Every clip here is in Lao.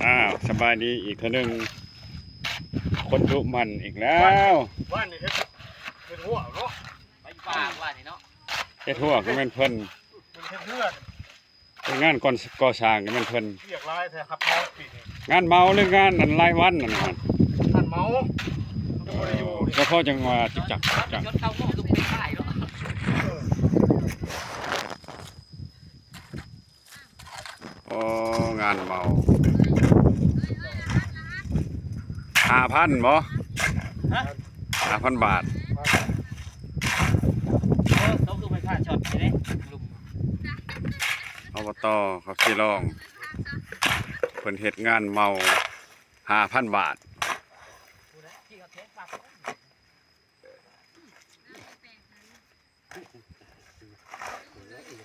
ອ້າວ ສະບາຍດີອີກເທື່ອໜຶ່ງ ຄົນດຸໝັ່ນອີກແລ້ວ. ບ້ານນີ້ເຮັດ ເຮັດຮົ້ວເນາະ ໄປຢູ່ປ່າບ້ານນີ້ເນາະ ເຮັດຮົ້ວກໍແມ່ນເພິ່ນ ເພິ່ນເຮັດເຮືອນ ເຮັດງານກ່ອນ ກໍ່ສ້າງກໍແມ່ນເພິ່ນ. ວຽກຫຼາຍແທ້ ຮັບເໝົາປີນີ້ ງານເໝົາ ຫຼື ງານອັນລາຍວັນນັ້ນນະ? ງານເໝົາ ມັນກໍບໍ່ໄດ້ຢູ່. ສະເພາະຈັ່ງຫວະຈິກຈັກ ຈັກ ຈົນເຂົ້າໂຮງລູກເປັນໄປເນາະ. ໂອ້ ງານເໝົາ ຫ້າພັນບໍ່? ຮະ? ຫ້າພັນບາດ. ເອີ ຕົກລົງໄຟຟ້າຊັອດນີ້ເດ້ ລຸມ ອບຕ ເຂົາຊິລອງ ເພິ່ນເຮັດງານເໝົາ ຫ້າພັນບາດ.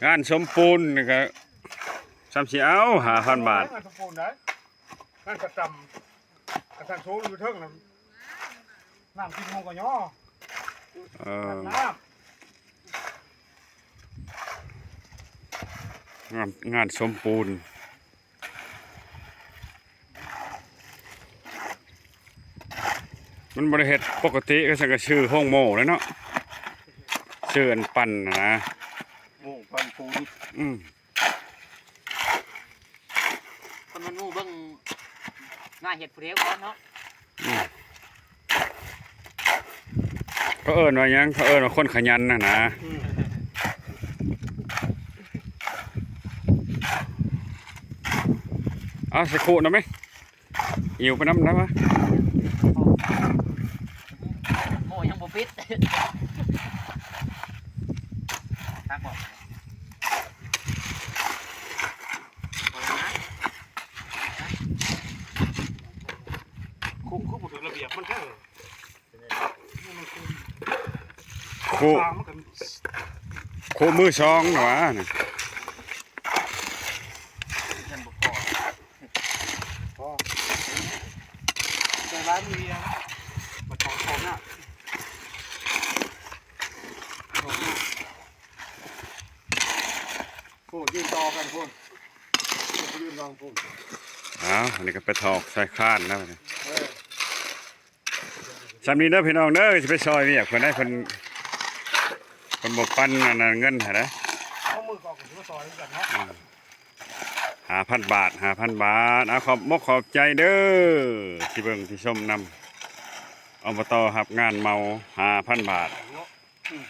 ງານສົມປູນນີ້ກໍສ່ຳຊິເອົາຫ້າພັນບາດ. ງານສົມປູນໄດ໋ ງານປະຈຳ ກະທັນສູງຢູ່ເທິງນັ້ນ ນ້ຳກິນເຮົາກໍຍໍ້. ເອີ ນ້ຳ ງານ ງານສົມປູນ. ມັນບໍ່ໄດ້ເຮັດປົກກະຕິ ກໍຊັ້ນກໍຊື້ໂຮງໂມ່ແລ້ວເນາະ ຊື້ອັນປັ່ນຫັ້ນນະ ໂມ່ປັ່ນປູນ. ອືມ ຄົນມັນໝູ່ເບິ່ງໜ້າເຮັດຜູ້ດຽວກ່ອນເນາະ. ອືມ ເຂົາເອີ້ນວ່າຫຍັງ? ເຂົາເອີ້ນວ່າຄົນຂະຫຍັນຫັ້ນນະ. ອືມ ເອົາ ໃສ່ຄຸນຳແມ. ຫິວໄປນຳໄດ້ວະ? ໂອ້ ຍັງບໍ່ປິດ ຕັກບໍ່? ຄຸ ຄືບໍ່ຖືກລະບຽບມັນແທ້. ໂຄ ໂຄມືສອງນະຫວານີ້. ຍັງບໍ່ພໍ ພໍ ໃສ່ຫຼາຍມືວຽງ ມາຂອງຂອງນະ ຂອງນະ. ໂອ້ ຢືນຕໍ່ກັນພຸ້ນ ຢືນລອງພຸ້ນ. ອ້າວ ອັນນີ້ກໍໄປຖອກໃສ່ຄານແລ້ວນີ້. ເອີ ສ່ຳນີ້ເດີພີ່ນ້ອງເດີ ຊິໄປຊ່ອຍວຽກເພິ່ນໄດ໋ ເພິ່ນ ເພິ່ນບໍ່ປັນອັນນັ້ນເງິນໃຫ້ໄດ໋. ເອົາມືກອງກໍຊິມາຊ່ອຍຄືກັນເນາະ. ອືມ ຫ້າພັນບາດ ຫ້າພັນບາດ. ເອົາ ຂອບມົກຂອບໃຈເດີ ທີ່ເບິ່ງທີ່ຊົມນຳ. ອບຕ ຮັບງານເໝົາ ຫ້າພັນບາດ. ອືມ